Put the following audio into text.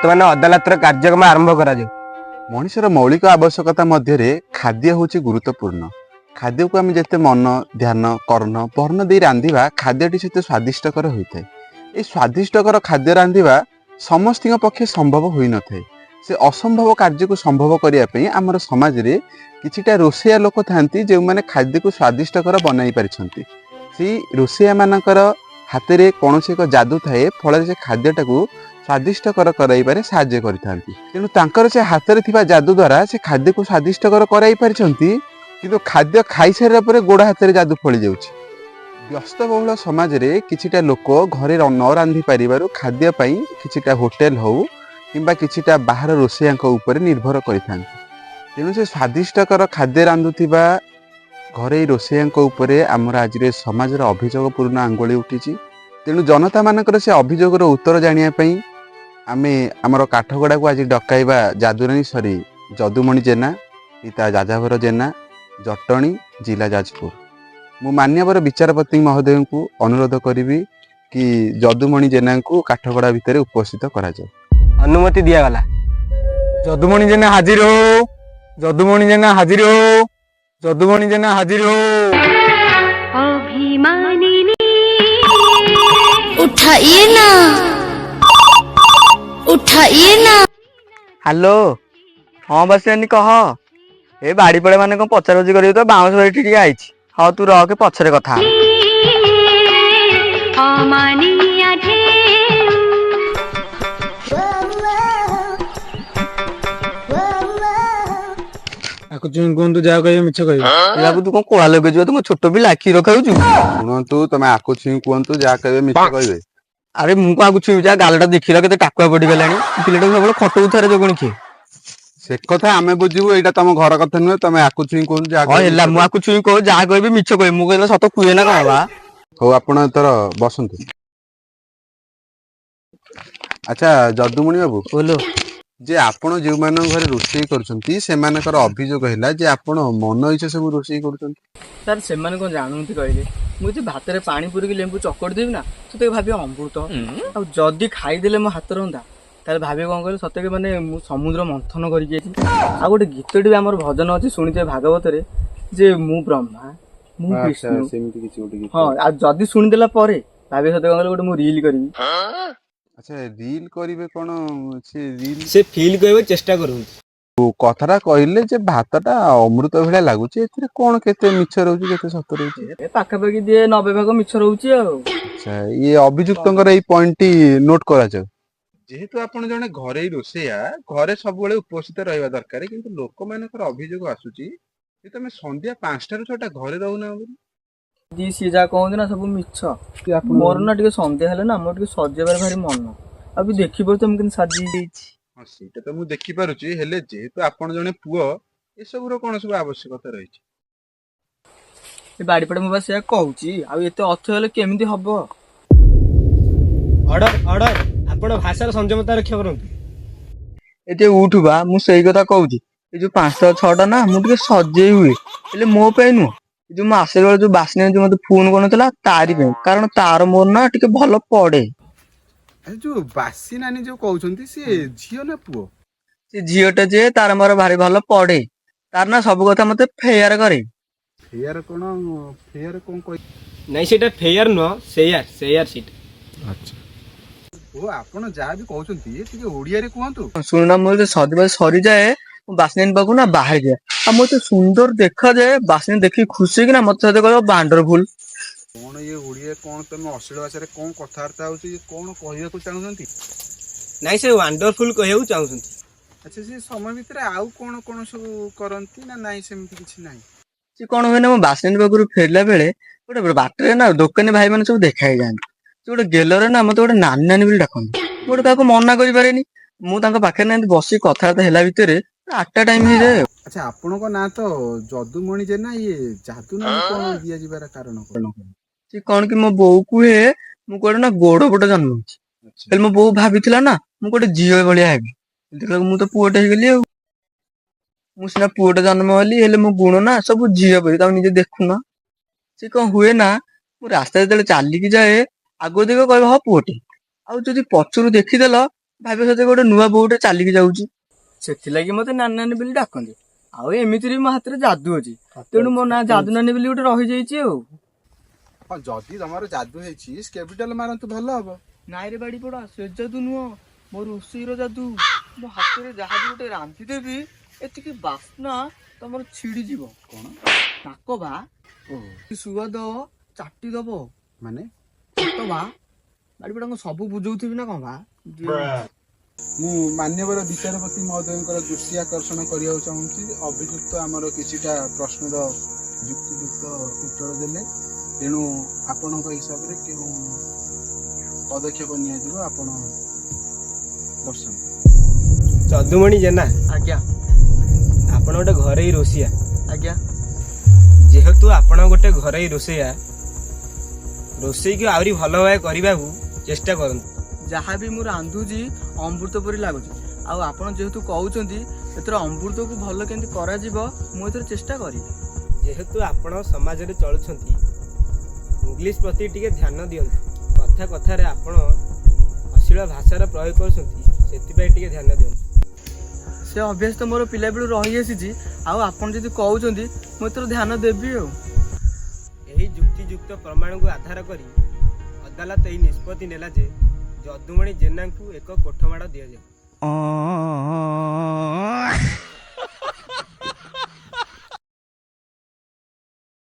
ବର୍ତ୍ତମାନ ଅଦାଲତର କାର୍ଯ୍ୟକ୍ରମ ଆରମ୍ଭ କରାଯାଉ। ମଣିଷର ମୌଳିକ ଆବଶ୍ୟକତା ମଧ୍ୟରେ ଖାଦ୍ୟ ହେଉଛି ଗୁରୁତ୍ୱପୂର୍ଣ୍ଣ। ଖାଦ୍ୟକୁ ଆମେ ଯେତେ ମନ, ଧ୍ୟାନ, କର୍ଣ୍ଣ, ବର୍ଣ୍ଣ ଦେଇ ରାନ୍ଧିବା, ଖାଦ୍ୟଟି ସେତେ ସ୍ୱାଦିଷ୍ଟକର ହୋଇଥାଏ। ଏହି ସ୍ୱାଦିଷ୍ଟକର ଖାଦ୍ୟ ରାନ୍ଧିବା ସମସ୍ତଙ୍କ ପକ୍ଷେ ସମ୍ଭବ ହୋଇନଥାଏ। ସେ ଅସମ୍ଭବ କାର୍ଯ୍ୟକୁ ସମ୍ଭବ କରିବା ପାଇଁ ଆମର ସମାଜରେ କିଛିଟା ରୋଷେଇଆ ଲୋକ ଥାନ୍ତି, ଯେଉଁମାନେ ଖାଦ୍ୟକୁ ସ୍ୱାଦିଷ୍ଟକର ବନାଇ ପାରିଛନ୍ତି। ସେଇ ରୋଷେଇଆମାନଙ୍କର ହାତରେ କୌଣସି ଏକ ଯାଦୁ ଥାଏ, ଫଳରେ ସେ ଖାଦ୍ୟଟାକୁ ସ୍ୱାଦିଷ୍ଟକର କରାଇବାରେ ସାହାଯ୍ୟ କରିଥାନ୍ତି। ତେଣୁ ତାଙ୍କର ସେ ହାତରେ ଥିବା ଯାଦୁ ଦ୍ୱାରା ସେ ଖାଦ୍ୟକୁ ସ୍ୱାଦିଷ୍ଟକର କରାଇ ପାରିଛନ୍ତି, କିନ୍ତୁ ଖାଦ୍ୟ ଖାଇସାରିଲା ପରେ ଗୋଡ଼ ହାତରେ ଯାଦୁ ଫଳି ଯାଉଛି। ବ୍ୟସ୍ତବହୁଳ ସମାଜରେ କିଛିଟା ଲୋକ ଘରେ ନ ରାନ୍ଧି ପାରିବାରୁ ଖାଦ୍ୟ ପାଇଁ କିଛିଟା ହୋଟେଲ ହଉ କିମ୍ବା କିଛିଟା ବାହାର ରୋଷେଇଆଙ୍କ ଉପରେ ନିର୍ଭର କରିଥାନ୍ତି। ତେଣୁ ସେ ସ୍ୱାଦିଷ୍ଟକର ଖାଦ୍ୟ ରାନ୍ଧୁଥିବା ଘରୋଇ ରୋଷେଇଆଙ୍କ ଉପରେ ଆମର ଆଜିର ଏ ସମାଜର ଅଭିଯୋଗପୂର୍ଣ୍ଣ ଆଙ୍ଗୁଳି ଉଠିଛି। ତେଣୁ ଜନତାମାନଙ୍କର ସେ ଅଭିଯୋଗର ଉତ୍ତର ଜାଣିବା ପାଇଁ ଆମେ ଆମର କାଠଗଡ଼ାକୁ ଆଜି ଡକାଇବା ଯାଦୁରାଣୀ, ସରି, ଯଦୁମଣି ଜେନା, ପିତା ଯାଯାବର ଜେନା, ଜଟଣୀ, ଜିଲ୍ଲା ଯାଜପୁର। ମୁଁ ମାନ୍ୟବର ବିଚାରପତି ମହୋଦୟଙ୍କୁ ଅନୁରୋଧ କରିବି କି ଯଦୁମଣି ଜେନାଙ୍କୁ କାଠଗଡ଼ା ଭିତରେ ଉପସ୍ଥିତ କରାଯାଉ। ଅନୁମତି ଦିଆଗଲା। ଯଦୁମଣି ଜେନା ହାଜିର ହୋ! ଯଦୁମଣି ଜେନା ହାଜିର ହୋ! ଯଦୁମଣି ଜେନା ହାଜିର ହୋ! ଅଭିମାନିନୀ। उठाइए ना, उठाइए ना। ହ୍ୟାଲୋ, ହଁ ବସିବାନି, କହ। ଏ ବାଡ଼ିପଡ଼ା ମାନେ କଣ ପଚାରପଚି କରିବେ ତ, ବାଉଁଶ ବାଡ଼ି ଟିକେ ଆଇଛି। ହଉ, ତୁ ରଖେ, ପଛରେ କଥା ହବା। ଅମାନିଆ ଢେଉ। ଆକୁ ଚୁଇଁ କୁହନ୍ତୁ, ଯାହା କହିବେ ମିଛ କହିବେ। ଏ ବାବୁ, ତୁ କଣ କୋଳା ଲଗେଇଛୁ? ତୁ ମୋ ଛୋଟ ପିଲା, କ୍ଷୀର ଖାଉଛୁ। ଶୁଣନ୍ତୁ, ତମେ ଆକୁ ଛୁଇଁ କୁହନ୍ତୁ, ଯାହା କହିବେ ମିଛ କହିବେ। ଆରେ, ମୁଁ କଣ ଆକୁ ଛୁଇଁବି? ଯା, ଗାଲଟା ଦେଖିଲ କେତେ ଟାକୁଆ ପଡିଗଲାଣି। ପିଲାଟାକୁ ସବୁବେଳେ ଖଟକୁ ଥରେ ଯୋଗୁଣି କିଏ? ସେ କଥା ଆମେ ବୁଝିବୁ, ଏଇଟା ତମ ଘର କଥା ନୁହେଁ। ତମେ ଆକୁ ଛୁଇଁ କୁହନ୍ତୁ, ଯାହା ହଁ, କହିବେ ହେଲା। ମିଛ ମୁଁ ଆକୁ ଛୁଇଁ କହୁ, ଯାହା କହିବି ମିଛ କହିବି। ମୁଁ କହିଲେ ସତ କୁହେ ନା କଣ ବା? ହଉ, ଆପଣ ଏଥର ବସନ୍ତୁ। ଆଚ୍ଛା ଯଦୁମଣି ବାବୁ, ବୋଲୋ। ଯେ ଆପଣ ଯେଉଁମାନଙ୍କ ଘରେ ରୋଷେଇ କରୁଛନ୍ତି, ସେମାନଙ୍କର ଅଭିଯୋଗ ହେଲା ଯେ ଆପଣ ମନ ଇଚ୍ଛା ସବୁ ରୋଷେଇ କରୁଛନ୍ତି। ସାର୍, ସେମାନେ କଣ ଜାଣନ୍ତି କହିଲେ? ମୁଁ ଯଦି ଭାତରେ ପାଣି ପୁରିକି ଲେମ୍ବୁ ଚକଟି ଦେବି ନା, ସତେ ଭାବିବ ଅମୃତ। ଆଉ ଯଦି ଖାଇଦେଲେ ମୋ ହାତ ରନ୍ଧା, ତାହେଲେ ଭାବିବ କଣ କହିଲେ, ସତେ ମାନେ ମୁଁ ସମୁଦ୍ର ମନ୍ଥନ କରିକି ଯାଇଛି। ଆଉ ଗୋଟେ ଗୀତଟି ବି ଆମର ଭଜନ ଅଛି, ଶୁଣିଥିବେ ଭାଗବତରେ, ଯେ ମୁଁ ବ୍ରହ୍ମା, ମୁଁ ବିଷ୍ଣୁ। ସେମିତି କିଛି ଗୋଟେ ଗୀତ। ହଁ, ଆଉ ଯଦି ଶୁଣିଦେଲା ପରେ ଭାବିବ ସତେ କଣ କହିଲେ, ଗୋଟେ ମୁଁ ରିଲ କରିବି। ଆଚ୍ଛା, ରିଲ କରିବେ କଣ? ସେ ରିଲ ସେ ଫିଲ୍ କରିବାକୁ ଚେଷ୍ଟା କରନ୍ତୁ। କଥାଟା କହିଲେ ଯେ ଭାତଟା ଅମୃତ ଭଳିଆ ଲାଗୁଛି, ଏଥିରେ କଣ କେତେ ମିଛ ରହୁଛି, କେତେ ସତ ରହୁଛି? ଏ ପାଖାପାଖି ଦିଏ 90 ଭାଗ ମିଛ ରହୁଛି ଆଉ। ଆଚ୍ଛା, ଇଏ ଅଭିଯୁକ୍ତଙ୍କର ଏଇ ପଏଣ୍ଟଟି ନୋଟ କରାଯାଉ। ଯେହେତୁ ଆପଣ ଜଣେ ଘରୋଇ ରୋଷେଇଆ, ଘରେ ସବୁବେଳେ ଉପସ୍ଥିତ ରହିବା ଦରକାର, କିନ୍ତୁ ଲୋକମାନଙ୍କର ଅଭିଯୋଗ ଆସୁଛି ଯେ ତମେ ସନ୍ଧ୍ୟା 5ଟାରୁ 6ଟା ଘରେ ରହୁନା ବୋଲି। ଦି ସିଏ ଯାହା କହନ୍ତି ନା, ସବୁ ମିଛ। ମୋର ନା ଟିକେ ସନ୍ଧ୍ୟା ହେଲେ ନା, ମୋର ଟିକେ ସଜେଇବାର ଭାରି ମନ। ଆଉ ବି ଦେଖିପାରୁଛ ମୁଁ କେମିତି ସାଜି ହେଇଛି। ହଁ, ସେଇଟା ତ ମୁଁ ଦେଖିପାରୁଛି, ହେଲେ ଯେହେତୁ ଆପଣ ଜଣେ ପୁଅ, ଏସବୁର କଣ ସବୁ ଆବଶ୍ୟକତା ରହିଛି? ଏ ବାଡ଼ିପଟେ ମୁଁ ବା ସେଇଆ କହୁଛି, ଆଉ ଏତେ ଅର୍ଥ ହେଲେ କେମିତି ହବ? ଅର୍ଡର, ଅର୍ଡର, ଆପଣ ଭାଷାର ସଂଯମତା ରକ୍ଷା କରନ୍ତୁ। ଏ ଟିକେ ଉଠୁ ବା, ମୁଁ ସେଇ କଥା କହୁଛି। ଏ ଯୋଉ 5ଟା 6ଟା ନା, ମୁଁ ଟିକେ ସଜେଇ ହୁଏ, ହେଲେ ମୋ ପାଇଁ ନୁହଁ। ଏ ଯୋଉ ମୁଁ ଆସିଲା ବେଳେ ଯୋଉ ବାସିନା ଯୋଉ ମତେ ଫୋନ କରିନଥିଲା, ତାରି ପାଇଁ। କାରଣ ତାର ମୋର ନା ଟିକେ ଭଲ ପଡେ। ଆଚ୍ଛା, ଯୋଉ ବାସି ନାନୀ ଯୋଉ କହୁଛନ୍ତି, ସିଏ ଝିଅ ନା ପୁଅ? ସେ ଝିଅଟା ଯେ ତାର ମୋର ଭାରି ଭଲ ପଡେ। ତାର ନା ସବୁ କଥା ମତେ ଫେୟାର କରେ। ଫେୟାର କଣ? ଫେୟାର କଣ କହି ନାଇଁ, ସେଇଟା ଫେୟାର ନୁହଁ, ସେୟାର, ସେୟାର ସେଇଟା। ଆଚ୍ଛା, ଓ ଆପଣ ଯାହା ବି କହୁଛନ୍ତି ଟିକେ ଓଡିଆରେ କୁହନ୍ତୁ। ଶୁଣୁନା, ମୋର ଯେତେ ସଜବାଜ ସରିଯାଏ, ମୁଁ ବାସିନାନୀ ପାଖକୁ ନା ବାହାରି ଯାଏ। ଆଉ ମତେ ସୁନ୍ଦର ଦେଖାଯାଏ, ବାସିନାନୀ ଦେଖିକି ଖୁସି ହେଇକି ନା ମତେ ସହିତ କହିବ ୱାଣ୍ଡରଫୁଲ। କଣ ଇଏ ଓଡିଆ କଣ? ତମେ ଅଶ୍ଳୀଳ ଭାଷାରେ କଣ କଥାବାର୍ତ୍ତା ହଉଛି? ଇଏ କଣ କହିବାକୁ ଚାହୁଁଛନ୍ତି? ନାଇଁ, ସେ ୱାଣ୍ଡରଫୁଲ କହିବାକୁ ଚାହୁଁଛନ୍ତି। ଆଚ୍ଛା, ସେ ସମୟ ଭିତରେ ଆଉ କଣ କଣ ସବୁ କରନ୍ତି ନା ନାଇଁ, ସେମିତି କିଛି ନାହିଁ? ସେ କଣ ହୁଏ ନା, ମୁଁ ବାସିନାନୀ ପାଖରୁ ଫେରିଲା ବେଳେ ଗୋଟେ ବାଟରେ ନା ଦୋକାନୀ ଭାଇ ମାନେ ସବୁ ଦେଖା ହେଇଯାଆନ୍ତି। ସେ ଗୋଟେ ଗେଲରେ ନା ମତେ ଗୋଟେ ନାନୀ ନାନୀ ବୋଲି ଡାକନ୍ତି। ମୁଁ ଗୋଟେ କାହାକୁ ମନା କରିପାରେନି। ମୁଁ ତାଙ୍କ ପାଖରେ ନା ଏମିତି ବସିକି କଥାବାର୍ତ୍ତା ହେଲା ଭିତରେ 8ଟା ଟାଇମ ହେଇଯାଏ ଆଉ। ଆଚ୍ଛା, ଆପଣଙ୍କ ନାଁ ତ ଯଦୁମଣି ଜେନା, ଇଏ ଯାଦୁ ନାନୀ କଣ ଦିଆଯିବାର କାରଣ କଣ? ସେ କଣ କି, ମୋ ବୋଉ କୁହେ ମୁଁ କୁଆଡେ ନା ଗୋଡ ପଟେ ଜନ୍ମ ହେଇଛି। ହେଲେ ମୋ ବୋଉ ଭାବିଥିଲା ନା ମୁଁ ଗୋଟେ ଝିଅ ଭଳିଆ ହେବି। ଦେଖିଲାକୁ ମୁଁ ତ ପୁଅଟେ ହେଇଗଲି। ଆଉ ମୁଁ ସିନା ପୁଅଟେ ଜନ୍ମ ହେଲି, ହେଲେ ମୋ ଗୁଣ ନା ସବୁ ଝିଅ ପରି, ତମେ ନିଜେ ଦେଖୁନ। ସେ କଣ ହୁଏ ନା, ମୁଁ ରାସ୍ତା ଯେତେବେଳେ ଚାଲିକି ଯାଏ, ଆଗକୁ ଦେଖିବ କହିବ ହଁ ପୁଅଟେ। ଆଉ ଯଦି ପଛରୁ ଦେଖିଦେଲ ଭାବିବ ସତେ ଗୋଟେ ନୂଆ ବୋଉଟେ ଚାଲିକି ଯାଉଛି। ସେଥିଲାଗି ମତେ ନାନୀ ନାନୀ ବୋଲି ଡାକନ୍ତି। ଆଉ ଏମିତିରେ ବି ମୋ ହାତରେ ଯାଦୁ ଅଛି, ତେଣୁ ମୋ ନାଁ ଯାଦୁ ନାନୀ ବୋଲି ଗୋଟେ ରହିଯାଇଛି ଆଉ। ହଁ, ଯଦି ତମର ଯାଦୁ ହେଇଛି କ୍ୟାପିଟାଲ ମାରନ୍ତୁ, ଭଲ ହବ। ନାଇଁରେ ବାଡି ପଡା, ସେ ଯାଦୁ ନୁହଁ, ମୋ ରୋଷେଇର ଯାଦୁ। ମୋ ହାତରେ ଯାହା ବି ଗୋଟେ ରାନ୍ଧିଦେବି, ଏତିକି ବାସ୍ନା ତମର ଛିଡିଯିବ। କଣ? ନାକ ବା। ଓ। ସୁଆଦ ଚାଟି ଦବ। ମାନେ? ସତ ବା ବାଡି ପଡାଙ୍କୁ, ସବୁ ବୁଝଉଥିବି ନା କଣ ବା? ମୁଁ ମାନ୍ୟବର ବିଚାରପତି ମହୋଦୟଙ୍କର ଦୃଷ୍ଟି ଆକର୍ଷଣ କରିବାକୁ ଚାହୁଁଛି। ଅଭିଯୁକ୍ତ ଆମର କିଛିଟା ପ୍ରଶ୍ନର ଯୁକ୍ତିଯୁକ୍ତ ଉତ୍ତର ଦେଲେ, ତେଣୁ ଆପଣଙ୍କ ହିସାବରେ କେଉଁ ପଦକ୍ଷେପ ନିଆଯିବ ଆପଣ ଦର୍ଶାନ୍ତୁ। ଯଦୁମଣି ଜେନା। ଆଜ୍ଞା। ଆପଣ ଗୋଟେ ଘରୋଇ ରୋଷିଆ। ଆଜ୍ଞା। ଯେହେତୁ ଆପଣ ଗୋଟେ ଘରୋଇ ରୋଷେଇଆ, ରୋଷେଇକୁ ଆହୁରି ଭଲ ଭାବେ କରିବାକୁ ଚେଷ୍ଟା କରନ୍ତୁ। ଯାହା ବି ମୁଁ ରାନ୍ଧୁଛି ଅମୃତ ପରି ଲାଗୁଛି। ଆଉ ଆପଣ ଯେହେତୁ କହୁଛନ୍ତି, ଏଥର ଅମୃତକୁ ଭଲ କେମିତି କରାଯିବ ମୁଁ ଏଥର ଚେଷ୍ଟା କରିବି। ଯେହେତୁ ଆପଣ ସମାଜରେ ଚଳୁଛନ୍ତି, ଇଂଲିଶ ପ୍ରତି ଟିକେ ଧ୍ୟାନ ଦିଅନ୍ତୁ। କଥା କଥାରେ ଆପଣ ଅଶ୍ଳୀଳ ଭାଷାର ପ୍ରୟୋଗ କରୁଛନ୍ତି, ସେଥିପାଇଁ ଟିକେ ଧ୍ୟାନ ଦିଅନ୍ତୁ। ସେ ଅଭ୍ୟାସ ତ ମୋର ପିଲାବେଳୁ ରହିଆସିଛି। ଆଉ ଆପଣ ଯଦି କହୁଛନ୍ତି, ମୁଁ ଏଥର ଧ୍ୟାନ ଦେବି ଆଉ। ଏହି ଯୁକ୍ତିଯୁକ୍ତ ପ୍ରମାଣକୁ ଆଧାର କରି ଅଦାଲତ ଏହି ନିଷ୍ପତ୍ତି ନେଲା ଯେ ଯଦୁମଣି ଜେନାଙ୍କୁ ଏକ କୋଠମାଡ଼ ଦିଆଯାଉ।